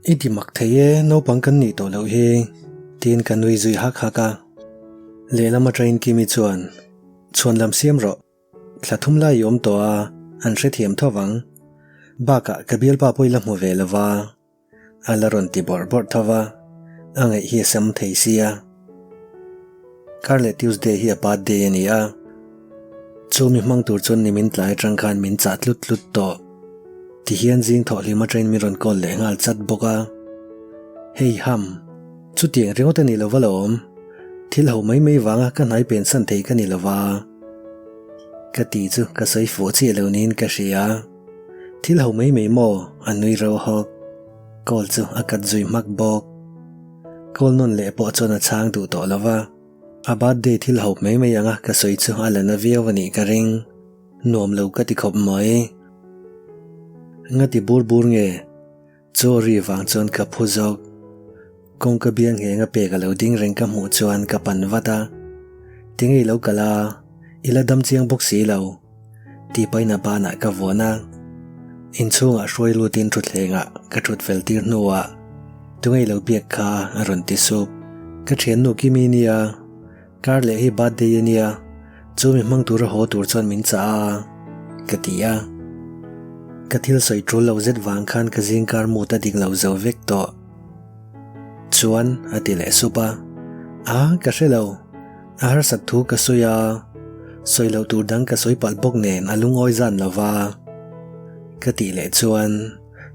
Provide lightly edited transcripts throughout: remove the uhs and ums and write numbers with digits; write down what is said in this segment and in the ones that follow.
I ti mak thei e, naupang kan nih tawh loh hi, tiin ka nui zui hak hak a. Lehlam atangin Kimi chuan, Chhuan lam siam rawh, thla thum lai i awm tawh a, an hrethiam tho vang. Bakah ka bialpa pawh i la hmu ve lo va. A la rawn ti bawrh bawrh tho va, a ngaih hi a sam thei sia. Kar leh Tuesday hi a birthday a ni a, chu mi hmang tur chuan nimin tlai atang khan min chah tlut tlut tawh. Tihian zing thawh hlim atangin min rawn call leh nghal chat bawk a. Hei ham, chutiang ringawt a ni lo va la awm. Thil ho mai mai vanga ka hnai pensan thei ka ni lo va. Ka ti chu ka sawi fuh chiah lo niin ka hria. Thil ho mai mai maw? A nui reuh hawk. Call chu a cut zui hmak bawk. Call nawn leh pawh chuan a chhang duh tawh lo va. A birthday thil ho mai mai anga ka sawi chu a la na viau a nih ka ring. Nuam lo ka ti khawp mai. Nga ti bur bur nge? Chaw ri vang chuan ka phu zawk. Kawngka biang ngheng a pek a lo ding reng ka hmuh chuan ka pan vat a. Tinge i lo kal a? I la dam chiang bawk si lo. Tih pahin a banah ka vuan a. Inchhungah hruai lutin thutthlengah ka thut fel tir hnuah tunge i lo biak kha a rawn ti sup. Ka thiannu Kimi nia, kar leh hi birthday a nia, chu mi hmang tura haw tur chuan min chah a, ka ti a. Ka thil sawi tul lo zet vang khan ka zingkar mut a dik lo zo vek tawh. Chuan a ti leh sup a, A, ka hre lo. A harsat thu ka sawi a, sawi loh tur dang ka sawi palh bawk nen a lungawi zan lo va. Ka tih leh chuan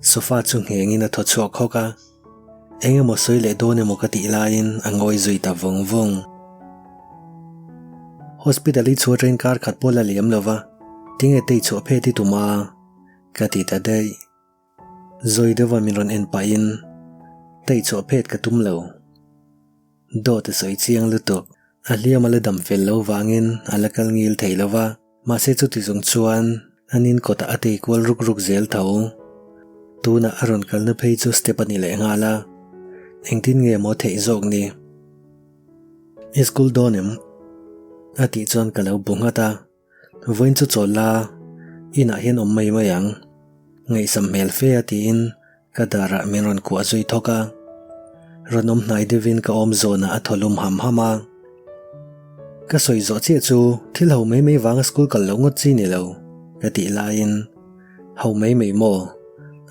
sofa chu nghengin a thaw chhuak hawk a, eng emaw sawi leh dawn emaw ka tih laiin a ngawi zui ta vung vung. Hospital i chhuah train kar khat pawh la liam lo va, tinge tei chhuah phet i tum a? Ka ti ta daih. Zawi deuha min rawn en pahin tei chhuah phet ka tum lo. Dawt a sawi chiang lutuk. A hliam a la dam fel lo vangin a la kal ngil thei lo va, mahse chuti zawng chuan an in kawtah a tei kual ruk ruk zel tho. Tunah a rawn kalna phei chu step a ni leh nghal a, engtin nge maw theih zawk ni? I school dawn em? A tih chuan ka lo bu nghat a. Vawiin chu chawl la, inah hian awm mai mai ang. Ngaihsam hmel fe a tiin ka darah min rawn kuah zui thawk a. Rawn awm hnai deuhin ka awm zawnah a thaw lum ham ham a. Ka sawi zawh chiah chu thil ho mai mai vanga school kal loh ngawt chi ni lo ka tih laiin ho mai mai maw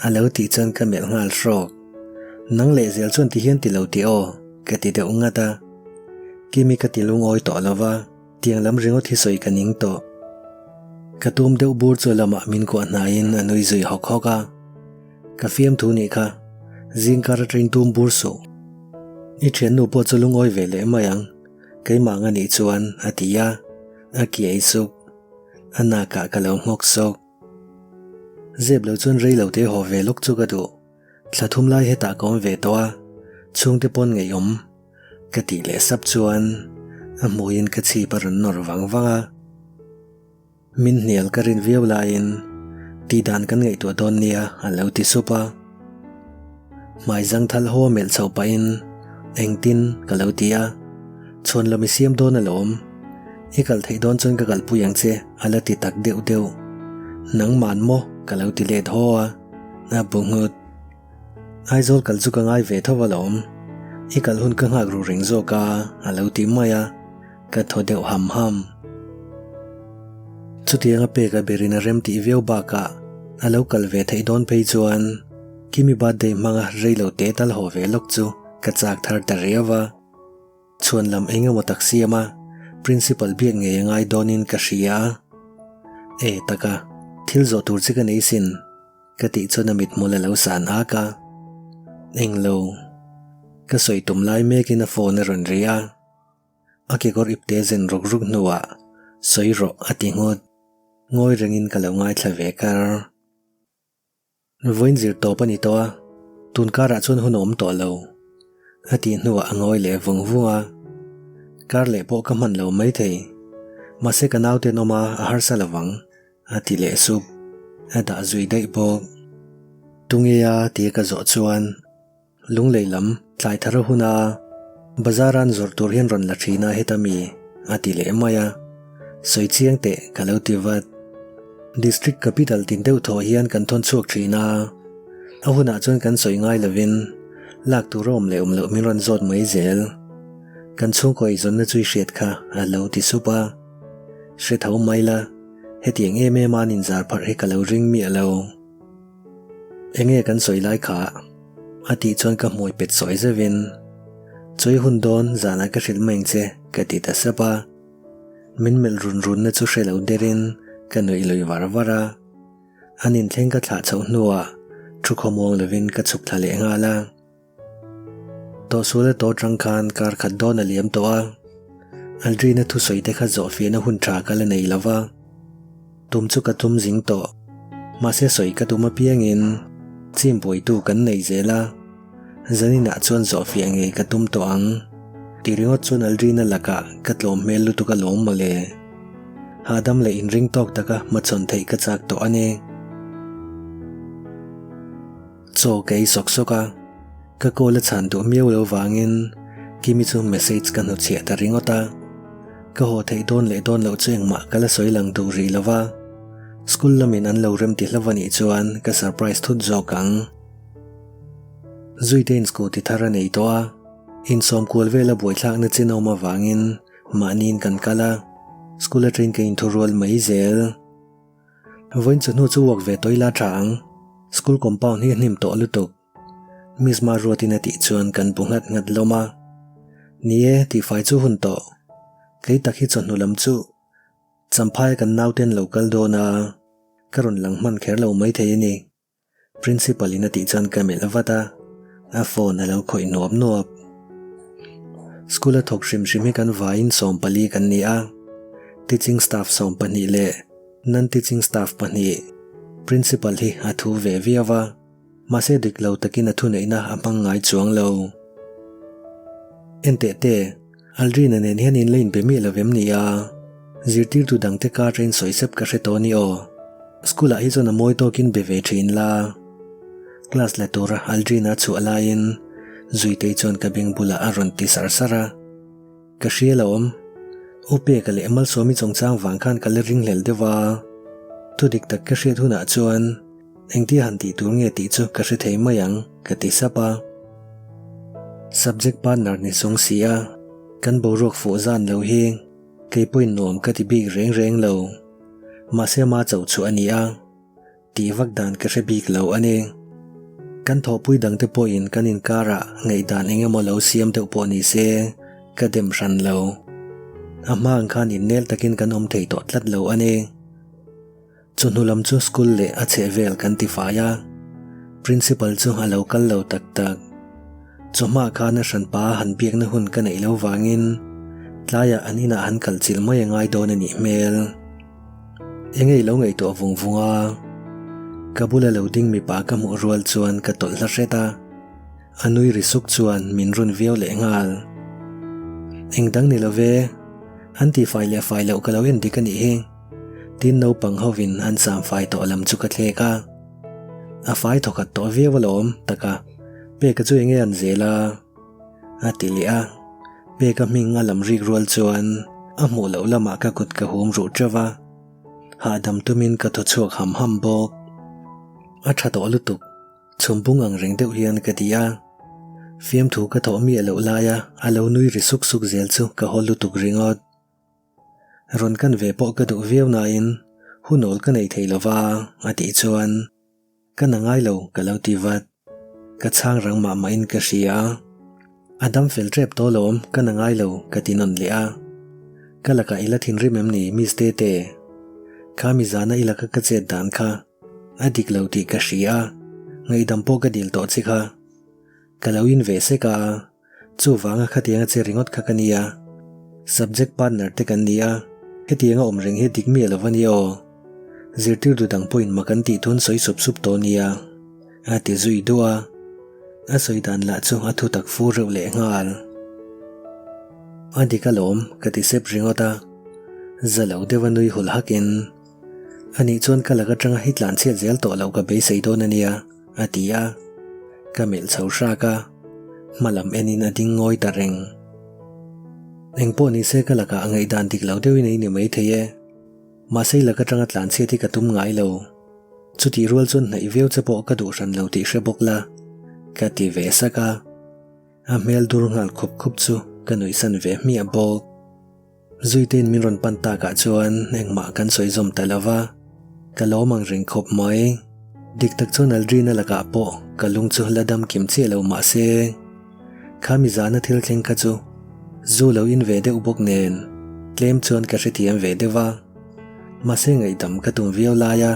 a lo tih chuan ka melh nghal hrawk. Nang leh zel chuan ti hian ti lo tih aw ka ti deuh ngat a. Kimi ka ti lungawi tawh lo va. Tiang lam ringawt hi sawi ka ning tawh. Ka tum deuh bur chu lamah min kuah hnaiin a nui zui hawk hawk a. Ka fiamthu nih kha, zingkar atangin tum bur suh. I thiannu pawh chu lungawi ve leh mai ang, keimah ang anih chuan a ti a, a kiai suk. A nakah ka lo nghawk sawk. Zep lo chuan rei lo te haw ve lawk chu ka duh. Thla thum lai hetah ka awm ve tawh a, chhungte pawn ngeiawm. Ka tih leh sap chuan a hmuiin ka chhip a rawn nawr vang vang a. Min hnial ka rin viau laiin tih dan kan ngaihtuah dawn nia a lo ti sup a. Hmai zang thal haw melh chhoh pahin engtin ka lo ti a, chhuan lawm i siam dawn alawm. I kal theih dawn chuan ka kalpui ang che a la ti tak deuh deuh. Nangman maw ka lo ti let haw a, a bu nghut. Aizawl kal chu ka ngai ve tho alawm. I kal hun ka nghak ru reng zawk a, a lo ti mai a, ka thaw deuh ham ham. Chutianga pek a berin a rem tih viau bakah a lo kal ve theih dawn phei chuan Kimi birthday hmanga rei lo te tal haw ve lawk chu ka chak thar ta riau a. Chhuan lam eng emaw tak siam a, Principal biak ngei a ngai dawnin ka hria. E taka, thil zawh tur che ka nei sin. Ka tih chuan a mithmul a lo san ak a, Englo, ka sawi tum lai mekin a phone a rawn ri a, a kekawr ipte zen ruk ruk hnuah sawi rawh a ti nghut, ngawi rengin ka lo ngaithla ve kar. Vawiin zir tawp a ni tawh a, tun karah chuan hun a awm tawh lo, a tih hnuah a ngawi leh vung vung a, kar leh pawh ka hman lo maithei, mahse ka naute an awm a, a harsa lovang. A ti leh sup. A dah zui daih bawk. Tunge a tia ka zawh chuan Lunglei lam tlai thar a hun a, bazar an zawrh tur hian rawn la thin a heta mi a ti leh mai a. Sawi chiang teh ka lo ti vat. District capital tin deuh thaw hian kan thawn chhuak thin a. A hunah chuan kan sawi ngai lovin lak tur a awm leh awm loh min rawn zawt mai zel. Kan chhungkaw eizawnna chu i hriat kha a lo ti sup a. Hre tho mai la, hetiang em em a an inzar pharh hi ka lo ring miah lo. Enge kan sawi lai kha? A tih chuan ka hmui pet sawi zeuhin, Chawi hun dawn zanah ka hrilh mai ang che ka ti ta sap a. Min melh run runna chu hre lo derin ka nuih lui var var a. An inthleng ka thlah chhoh hnuah thu khawmuang lovin ka chhuk thla leh nghal a. Tawhsual a tawh tang khan kar khat dawn a liam tawh a. Aldrina thusawi te kha zawh fiahna hun tha ka la nei lova. Tum chu ka tum zing tawh. Mahse sawi ka tum apiangin chim buaitu kan nei zel a. Zaninah chuan zawh fiah ngei ka tum tawh ang. Ti ringawt chuan Aldrina lakah ka tlawm hmel lutuk a lawm mawle. Hahdam leh inring tawk taka hmachhawn theih ka chak tawh a ni. Chaw ka ei sawk sawk a, ka call a chhan duh miau lo vangin Kimi chu message ka hnuchhiah ta ringawt a. Ka haw theih dawn leh dawn loh chu engmah ka la sawi lang duh rih lo va, school lamin an lo rem ti hlauh a nih chuan ka surprise thut zawk ang. Zuitein scooty thar a nei tawh a, insawm kual vela buaithlakna chin a awm avangin mahniin kan kal a, school atangin ka inthurual mai zel. Vawiin chu hnu chu walk ve tawh ila tha ang, school compound hi a hnim tawh lutuk. Miss Maruatin a tih chuan kan bu nghat nghat lawm a. Ni e, tihfai chu hun tawh. Kei tak hi chawhnu lam chu Champhaia kan nauten lo kal dawn a, ka rawn lang hman kher lo maithei a ni. Principal in a tih chuan ka melh vat a, a phone a lo khawih nuap nuap. School a thawk hrim hrim hi kan vaiin 14 kan ni a, teaching staff 12 leh non-teaching staff pahnih. Principal hi a thu ve viau a, mahse dik lo takin a thuneihna a hmang ngai chuang lo. Enteh te, Aldrina nen hian in la inbe miah lo vem ni a? Zirtirtu dangte kar train sawi sep ka hre tawh a ni aw. School ah hi chuan a mawi tawkin be ve thin la. Class la tura Aldrina a chhuah laiin Zuitei chuan ka beng bulah a rawn ti sar sar a. Ka hria lo awm. U Peka leh Malsawmi chungchang vang khan ka la ringhlel deuh a. Thudik tak ka hriat hunah chuan Engtia han tih tur nge tih chu ka hre thei mai ang, ka ti sap a. Subject partner ni chung si a, kan boruak fuh zan lo hi kei pawhin nuam ka ti bik reng reng lo. Mahse ama chauh chu a ni a, tih vak dan ka hre bik lo a ni. Kan thawhpui dangte pawhin kan inkarah ngaihdan eng emaw lo siam deuh pawh ni se ka dem hran lo. A hma ang khan innel takin kan awm thei tawh tlat lo a ni. Chawhnu lam chu school leh a chhehvel kan ti fai a, Principal chu a lo kal lo tak tak. Chawhma khan a hranpa a han biakna hun ka neih lo vangin tlaiah an inah han kal chilh mai a ngai dawn a nih hmel. Enge i lo ngaihtuah vung vung a? Ka bula lo ding mipa ka hmuh rual chuan ka tawlh hla hret a, a nui ri suk chuan min run viau leh nghal. Engdang ni lo ve, an tihfai leh fai loh ka lo en dik a nih hi. Tin naupang hovin an sam fai tawh lam chu ka thlek a, a fai thawkhat tawh viau alawm taka Peka chu enge an zel a? a ti leh a, Peka hming a lam rik rual chuan a hmuh loh lamah ka kut ka hum ruh teuh va, hahdam tumin ka thaw chhuak ham ham bawk. A tha tawh lutuk, chhum bung ang reng deuh hian ka ti a, fiamthu ka thawh miah loh laia a lo nui ri suk suk zel chu ka haw lutuk ringawt. Rawn kan ve pawh ka duh viau nain hunawl ka nei thei lova a tih chuan ka na ngai lo ka lo ti vat. Ka chhang rang mah mahin ka hria. A dam fel tep tawh lawm ka na ngai lo ka ti nawn leh a. Ka lakah i la thinrim em ni Miss Tete? Kha mi zana i laka ka chet dan kha a dik lo tih ka hria. Ngaihdam pawh ka dil tawh che kha. Ka lo in ve sek a. Chuvanga khatianga che ringawt kha ka nia. Subject partner te kan nia, hetianga awm reng hi dik miah lo va nia aw. Zirtirtu dang pawhin mak an tih thun sawi sup sup tawh nia, a ti zui duah a. A sawi dan lah chu a thutak fur reuh leh nghal. A dik alawm, ka ti sep ringawt a. Za lo deuha nui hul hakin, Anih chuan ka lak atanga hi tlan chhiat zel tawh loh ka beisei dawn a nia, a ti a. Ka melh chho hrak a, hma lam enin a ding ngawi ta reng. Engpawh ni se ka lakah ngaihdan dik lo deuhin ei ni mai thei e. Mahse i lak atanga tlan chhiat hi ka tum ngai lo. Chutih rual chuan hnaih viau che pawh ka duh hran lo tih hre bawk la, ka ti ve sak a. A hmel dur nghal khup khup chu ka nuihsan ve hmiah bawk. Zuitein min rawn pan takah chuan engmah kan sawi zawm ta lo va, ka lawm ang reng khawp mai. Dik tak chuan Aldrina lakah pawh ka lung chu la dam kim chiah lo mah se, kha mi zana thil thleng kha chu zu lo in ve deuh bawk nen tlem chuan ka hrethiam ve deuh a. Mahse ngaihdam ka tum viau lai a,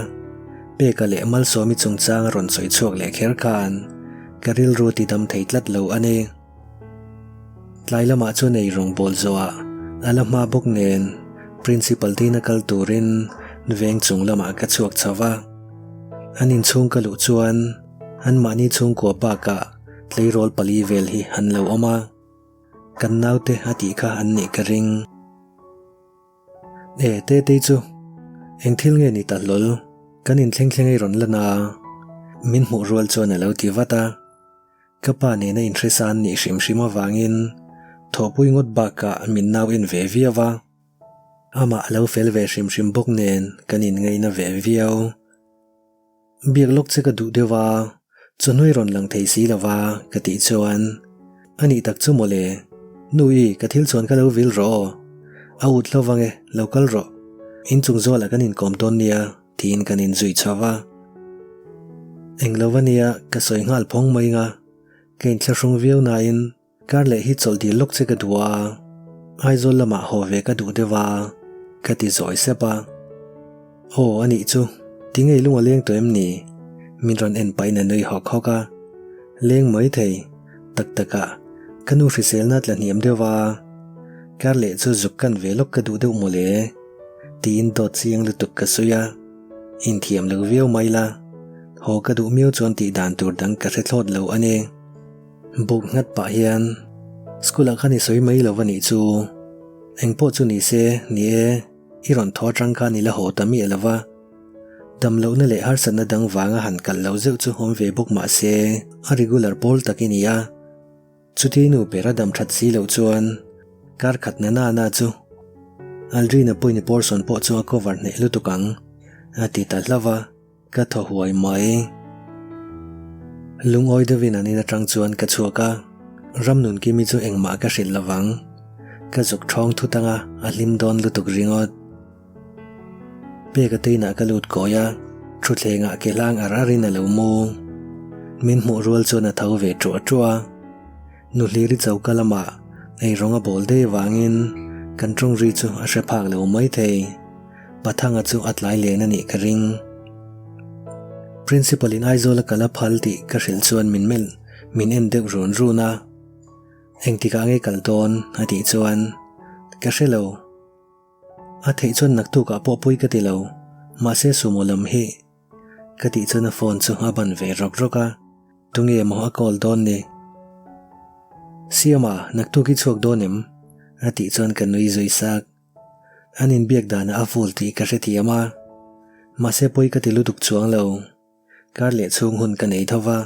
Peka leh Malsawmi chungchang a rawn sawi chhuak leh kher khan ka rilru ti dam thei tlat lo a ni. Tlai lamah chuan ei rawng bawl zawhah a la hma bawk nen Principal tina kal turin veng chung lamah ka chhuak chho va. An inchhung ka luh chuan anmahni chhungkua bakah tleirawl pali vel hi an lo awm a, kan naute a tih kha an nih ka ring. E Tetei chu eng thil nge ni ta hlawl kan inthleng thleng ei rawn lan a min hmuh rual chuan a lo ti vat a. Ka pa nena inhresa an nih hrim hrim avangin thawhpui ngawt bakah min nau en ve viau a, amah a lo fel ve hrim hrim bawk nen kan inngaina ve viau. Biak lawk che ka duh deuh a, chawhnuai rawn lang thei si lova ka tih chuan a nih tak chu mawle, Nu i ka thil chuan ka lo vil rawh aw, a ut hlo vang e, lo kal rawh, inchung zualah kan inkawm dawn nia. Tiin kan inzui chho va. Englo a nia ka sawi nghal phawng mai nga, ka inthlahrung viau nain kar leh hi chawlh dil lawk che ka duh a, Aizawl lamah haw ve ka duh deuh a, ka ti zawi sep a. Aw a nih chu, tinge i lung a leng tawh em ni? Min rawn en pahin a nui hawk hawk a. Leng mai thei, tak takah ka nu hriselna tla hniam deuh a, kar leh chu zuk kan ve lawk ka duh deuh mawle. Tiin dawt chiang lutuk ka sawi a, inthiam lo viau mai la, haw ka duh miau chuan tih dan tur dang ka hre thlawt lo a ni. Buk nghat pah hian school ah khan i sawi mai lo a nih chu, engpawh chu ni se, ni e, i rawn thaw atang khan i la haw ta miah lo va, dam lohna leh harsatna dang vanga han kalh lo zeuh chu awm ve bawk mah se a regular pawl tak i ni a. Chuti nu ber a dam that si loh chuan kar khat na na na chu Aldrina pawhin i portion pawh chu a cover hneh lutuk ang a ti ta hlauh a, ka thaw huai mai. Lungawi deuhin an in atang chuan ka chhuak a, Ramnunkimi chu engmah ka hrilh lovang. Ka zuk thawng thut anga a hlim dawn lutuk ringawt. Peka te inah ka lut kawi a, thutthlengah ke hlang ar arin a lo mu. Min hmuh rual chuan a tho ve ṭuah ṭuah a. Nuhliri choka lamah eirawng a bawl daih avangin kan ṭawng ri chu a hre phak lo mai thei. Pathanga chu a tlai len a nih ka ring. Principal in Aizawl a kal a phal tih ka hrilh chuan min melh min en deuh run run a. Engtikah nge kal dawn a tih chuan ka hre lo. A theih chuan naktukah pawh pawi ka ti lo, mahse sumo lam hi ka tih chuan a phone chu a ban ve rawk rawk a, tunge maw a call dawn ni? Siama, naktuk i chhuak dawn em? a tih chuan ka nui zui sak. An inbiak danah a full tih ka hrethiam a, mahse pawi ka ti lutuk chuang lo. Kar leh chhung hun ka nei tho va.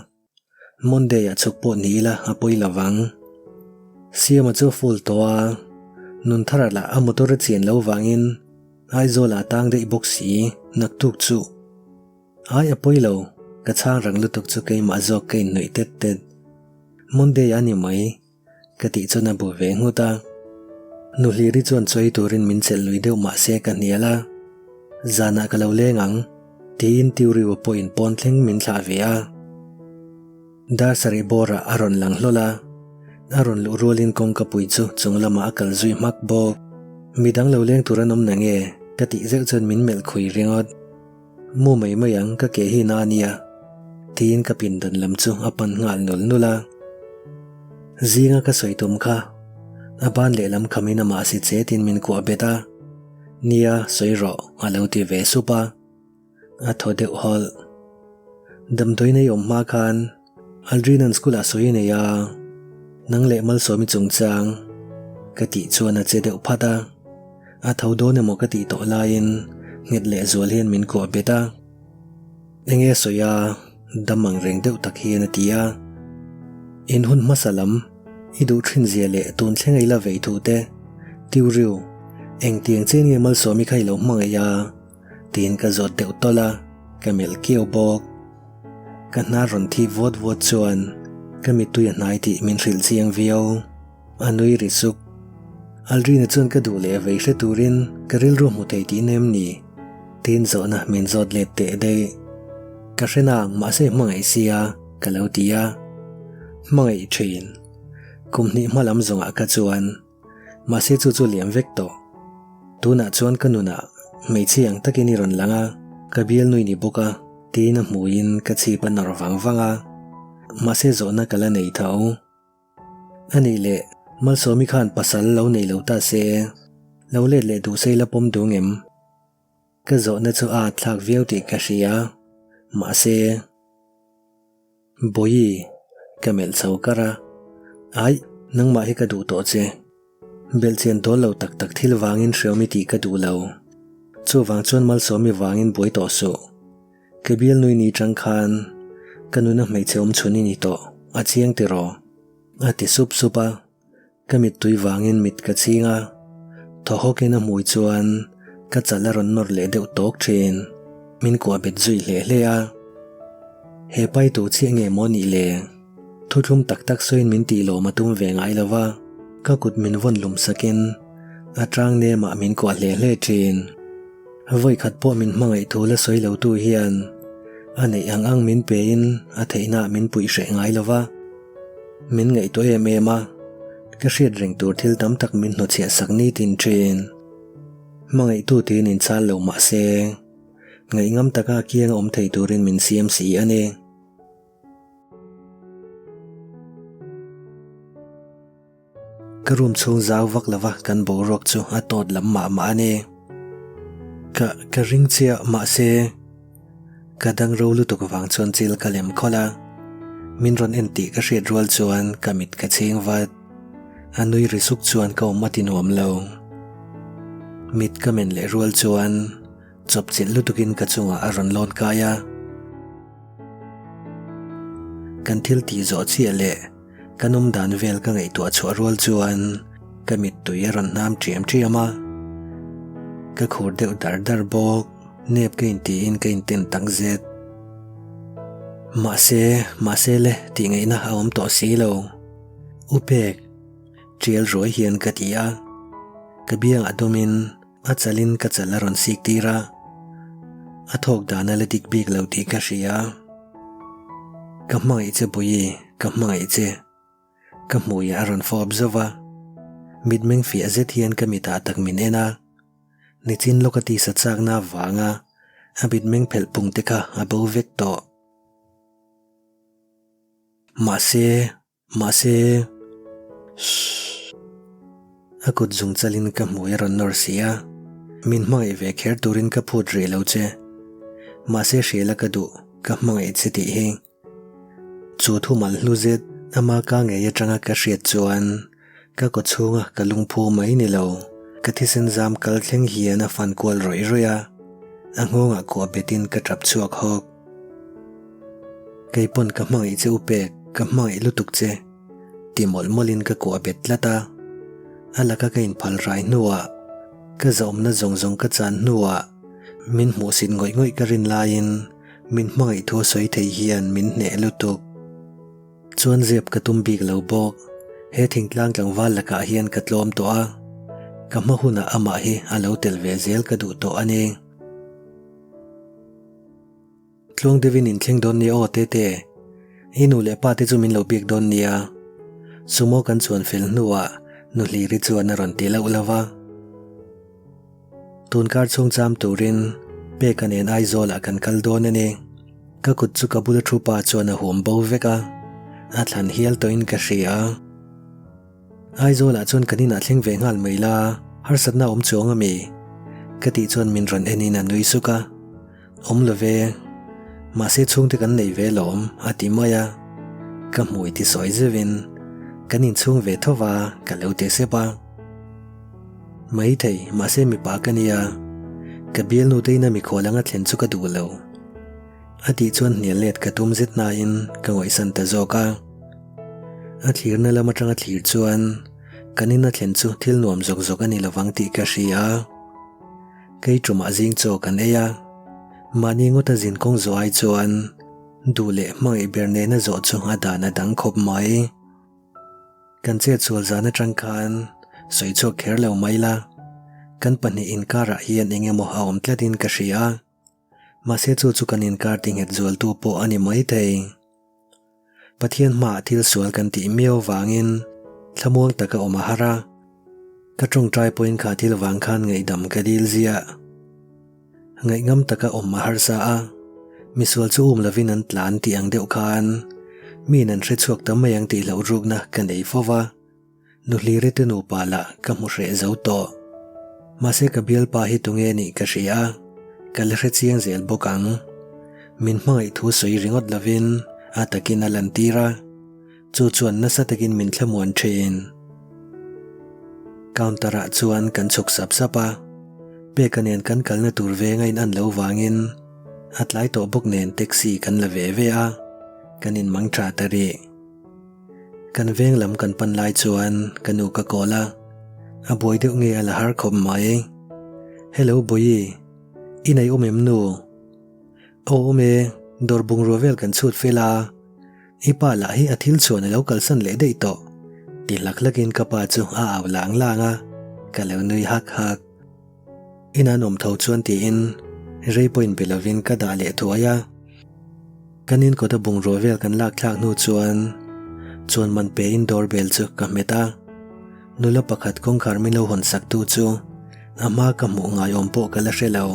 Monday ah chhuk pawh ni ila a pawi lo vang. Siama chu a full tawh a, Nunthara lah a motor a chian lo vangin Aizawl ah tang daih bawk si, naktuk chu. Ai a pawi lo, ka chhang rang lutuk chu keimah zawk ka innuih tet tet. Monday a ni mai. Ka tih chuan a bu ve nghut a. Nuhliri chuan chawi turin min chelh lui deuh mah se ka hnial a. Zanah ka lo leng ang, tiin Tiuriwa pawhin pawn thleng min thlah ve a. Dar sarih bawrah a rawn lang hlawl a, a rawn luh rualin kawngka pui chu chung lamah a kal zui hmak bawk. Midang lo leng tur an awm na nge? ka tih zeuh chuan min melh khui ringawt. Mu mai mai ang ka ke hi na a nia, tiin ka pindan lam chu a pan nghal nul nul a. Zinga ka sawi tum kha a ban lehlam khamin amah si chetin min kuah bet a, Nia, sawi rawh, a lo ti ve sup a. A thaw deuh hawlh. Damdawi nei awm hma khan Aldrin-a'n school-ah sawi a nei a, nang leh Malsawmi chungchang ka tih chuan a che deuh phat a, a tho dawn emaw ka tih tawh laiin nghet leh zual hian min kuah bet a. Enge a sawi a, dam ang reng deuh tak hian a ti a. In hun hmasa lam i duh thin zia leh tun thleng a i la vei thu te, Tiu Riu, engtiang chen nge Malsawmi kha i lo hmangaih a? tiin ka zawt deuh tawlh a. Ka melh kiau bawk. Ka hnar rawn thip vawt vawt chuan ka mittui a hnai tih min hrilh chiang viau. A nui ri suk. Aldrina chuan ka duh leh vei hre turin ka rilru hmu thei tih nem ni? Tiin zawhna min zawt let teh daih. Ka hre nang mahse hmangaih sia ka lo ti a. Hmangaih thin. Kum hnih hma lam zawngah ka chuan Mahse chu chu liam vek tawh. Tunah chuan ka nunah hmeichhia ang takin i rawn lang a, ka bialnui ni bawk a, tiin a hmuiin ka chhip a nawr vang vang a. Mahse zawhna ka la nei tho. A nih leh, Malsawmi khan pasal lo nei lo ta se, lo let leh duh se i la pawm dung em? Ka zawhna chu a thlak viau tih ka hria. Mahse. Bawihi, ka melh chho kar a. Aih, nangmah hi ka duh tawh che. Belhchian dawl lo tak tak thil vangin hreawm i tih ka duh lo. Chuvang chuan Malsawmi vangin buai tawh suh. Ka bialnui ni tang khan ka nuna hmeichhe awm chhun i ni tawh, a chiang tiraw? A ti sup sup a. Ka mittui vangin mit ka chhing a, thaw hawkin a hmui chuan ka chal a rawn nawr leh deuh tawk thin. Min kuah bet zui hle hle a. He pai tu chiah nge maw nih le? Thuthlum tak tak sawiin min tih lawm a tum ve ngai lo va, ka kut min vawn lum sakin a tang nemah min kuah hle hle thin. Vawi khat pawh min hmangaih thu la sawi lo tu hian a neih ang ang min pein a theihnaah min puih hreh ngai lo va. Min ngaihtuah em em a, ka hriat reng tur thil tam tak min hnawchhiah sak nitin thin. Hmangaihtu tiin inchal lo mah se, ngaihngam taka kianga awm thei turin min siam si a ni. Ka room chhung zau vak lova kan boruak chu a tawt lam mah mah a ni. Ka ka ring chiah mahse ka dang ro lutuk vang chuan chil ka lem khawlh a. Min rawn en tih ka hriat rual chuan ka mit ka chhing vat. A nui ri suk chuan ka awm a ti nuam lo. Mit ka men leh rual chuan chawpchilh lutukin ka chungah a rawn lawn kai a. Kan thil tih zawh chiah leh Ka nawm dan vel ka ngaihtuah chhuah rual chuan ka mittui a rawn hnam ṭiam ṭiam a. Ka khur deuh dar dar bawk, nep ka intiin ka inten tak zet. Mahse, mahse le tih ngaihna a awm tawh si lo. U Pek, ṭial ruai hian ka ti a. Ka biangah dawmin a chalin ka chal a rawn sik tir a. A thawk dan a la dik bik lo tih ka hria. Ka hmangaih che Puii. Ka hmangaih che. Ka hmuiah a rawn fawp zauh va. Mitmeng fiah zet hian ka mitah tak min en a. Nichin lawka tisa chakna avanga a mitmeng phelh pung te kha a bo vek tawh. Mahse, mahse, Shhh. A kut zung chalin ka hmui a rawn nawr si a. Min hmangaih ve kher turin ka phut rih lo che. Mahse hriala ka duh, ka hmangaih che tih hi. Chu thumal hlu zet ama ka ngei atanga ka hriat chuan ka kaw chhunga ka lungphu mai ni lo, ka thisen zam kal thleng hian a fan kual rawih rawih a, a nghawngah kuah betin ka tap chhuak hawk. Keipawn ka hmangaih che u pek, ka hmangaih lutuk che, ti mawlh mawlhin ka kuah bet tlat a. A laka ka inphal rai hnuah, ka zahawmna zawng zawng ka chan hnuah min hmuhsit ngawih ngawih ka rin laiin, Min hmangaih thu a sawi thei hian min hneh lutuk. Chuan zep ka tum bik lo bawk. He thingtlang tlangval lakah hian ka tlawm tawh a, ka hma hunah amah hi a lo tel ve zel ka duh tawh a ni. Tluang deuhin inthleng dawn nia aw Tete. I nu leh pa te chu min lo biak dawn nia. Sumo kan chuan fel hnuah nu Hliri chuan a rawn ti lauh lauh va. Tunkar chhung cham turin Peka nen Aizawlah kan kal dawn a ni. Ka kut chu ka bula thu pa chuan a huam bo vek a, a thlan hial tawhin ka hria. Aizawlah chuan kan inah thleng ve nghal mai la, harsatna a awm chuang a mi? Ka tih chuan min rawn enin a nui suk a. Awm lo ve, mahse chhungte kan nei ve lawm a ti mai a. Ka hmui ti sawi zeuhin kan inchhung ve tho va ka lo ti sep a. Maithei, mahse mipa ka nia, ka bialnu te ina mikhual anga thlen chu ka duh lo. A tih chuan hnial let ka tum zet nain ka ngawihsan ta zawk a. A thlirna lam atanga thlir chuan kan ina thlen chu thil nuam zawk zawk a ni lovang tih ka hria. Kei tumah zing chaw kan ei a. Mahni ngawta zin kawng zawh ai chuan duh leh hmangaih ber nena zawh chu a dan a dang khawp mai. Kan chet sual zan atang khan sawi chhuak kher lo mai la, kan pahnih inkarah hian eng emaw a awm tlatin ka hria. Mahse chu chu kan inkar tinghet zualtu pawh a ni maithei. Pathian hmaah thil sual kan tih miau vangin thlamuang taka awm a har a, ka tawngtai pawhin kha thil vang khan ngaihdam ka dil ziah. Ngaihngam taka awm a harsa a, misual chu um lovin an tlan tih ang deuh khan miin an hre chhuak ta mai ang tih loh rukna ka nei fo va. Nuhlire te nupa lah ka hmu hreh zo tawh. Mahse ka bialpa hi tunge nih ka hria a, ka la hre chiang zel bawk ang. Min hmangaih thu sawi ringawt lovin a takin a lantir a, chu chuan nasa takin min thlamuan thin. Counter ah chuan kan chhuk sap sap a, Peka nen kan kalna tur veng a in an lo vangin a tlai tawh bawk nen taxi kan la ve ve a, kan inmang tha ta rih. Kan veng lam kan pan lai chuan ka nu ka call a, a buai deuh nge a la har khawp mai. Hello Bawihi, i nei awm em nu? Aw awm e, dawr bungrua vel kan chhut fel a, i pa lah hi a thil chhuan a lo kalsan leh daih tawh ti hlak hlakin ka pa chu a au lang lang a, ka lo nui hak hak. Ina an awm tho chuan tiin rei pawhin be lovin ka dah leh thuai a. Kan in kawta bungrua vel kan lak thlak hnu chuan chuan man pe in door bell chu ka hmet a. Nula pakhat kawngkhar min lo hawn sak tu chu a hma ka hmuh ngai awm pawh ka la hre lo.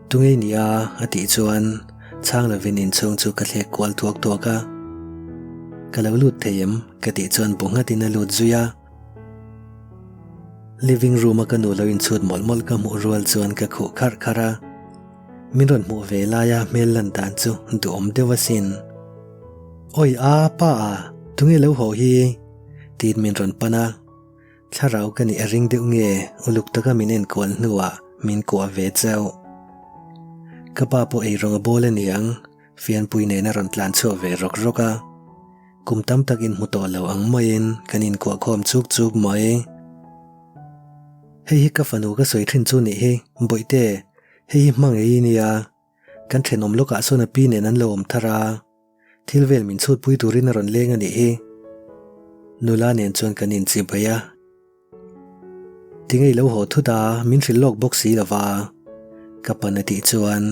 Tungei nia a tih chuan chhang lovin inchhung chu ka thlek kual thuak thuak a. Ka lo lut thei em? ka tih chuan bu nghatin a lut zui a. Living room a ka nu lo inchhut mawlh mawlh ka hmuh rual chuan ka khuh kharh kharh a, min rawn hmuh ve laia hmel lan dan chu duhawm deuh asin. Awi a, pa a, tunge lo haw hi? tiin min rawn pan a, thlarau ka nih a ring deuh nge uluk taka min enkual hnuah min kuah ve chauh. Ka pa pawh eirawng a bawl aniang, fianpui nen a rawn tlan chhuak ve rawk rawk a. Kum tam tak inhmu tawh lo ang maiin kan inkuah khawm chuk chuk mai. Hei hi ka fanu ka sawi thin chu nih hi, Bawihte, hei hi hma ngei i nia. Kan thenawm lawkah sawn a pi nen an lo awm thar a, thil vel min chhutpui turin a rawn leng a nih hi. Nula nen chuan kan inchibai a. Tinge i lo haw thut a, min hrilh lawk bawk si lova. Ka pan a tih chuan,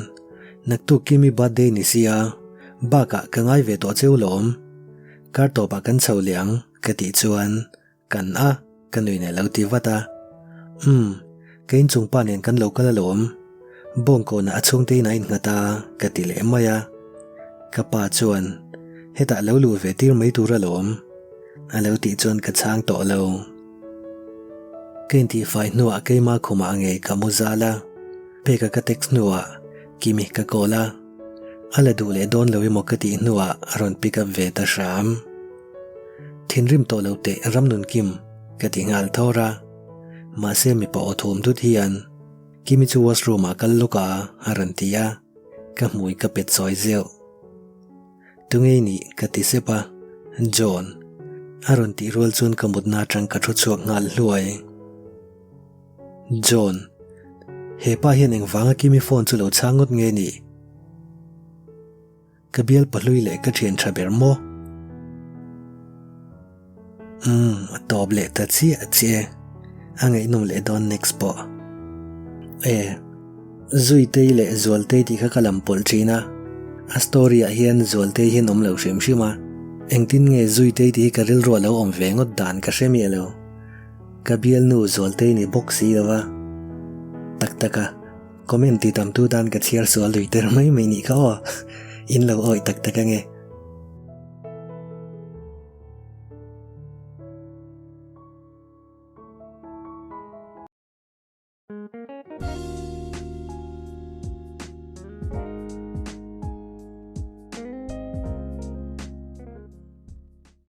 Naktuk Kimi birthday ni sia, bakah ka ngai ve tawh cheu lawm. Kar tawpah kan chho leh ang, ka tih chuan, Kan a, ka nuin a lo ti vat a. Umm, ka inchung pa nen kan lo kal alawm. Bawngkawnah a chhungte in a innghat a, ka ti leh mai a. Ka pa chuan, Hetah lo luh ve tir mai tur alawm. A lo tih chuan ka chhang tawh lo. Ka intihfai hnuah keima khumah ngei ka mu zal a, peka ka text hnuah Kimi ka call a, a la duh leh dawn lo emaw ka tih hnuah a rawn pick up ve ta hram. Thinrim tawh lo teh Ramnunkim ka ti nghal thawr a, mahse mipa aw thum dut hian Kimi chu washroom ah kal lawk a a rawn ti a, ka hmui ka pet sawi zeuh. Tunge i nih? ka ti sep a, John. A rawn tih rual chuan ka mutna atang ka thu chhuak nghal hluai. John. He pa hian engvanga Kimi phone chu lo chhang ngawt nge nih? Ka bial pahlui leh ka thian tha ber maw? Umm, a tawp leh ta chiah chiah e. A ngaihnawm leh dawn next pawh. E, Zuitei leh Zualtei tih kha ka lam pawlh thin a, a story ah hian Zualtei hian awm lo hrim hrim a, engtin nge Zuitei tih hi ka rilru a lo awm ve ngawt dan ka hre miah lo. Ka bialnu Zualtei ni bawk si lo va. Tak tak a, comment ti tam tu tan ka chhiar sual lui ter mai mai nih kha aw. In lo awih tak tak ange.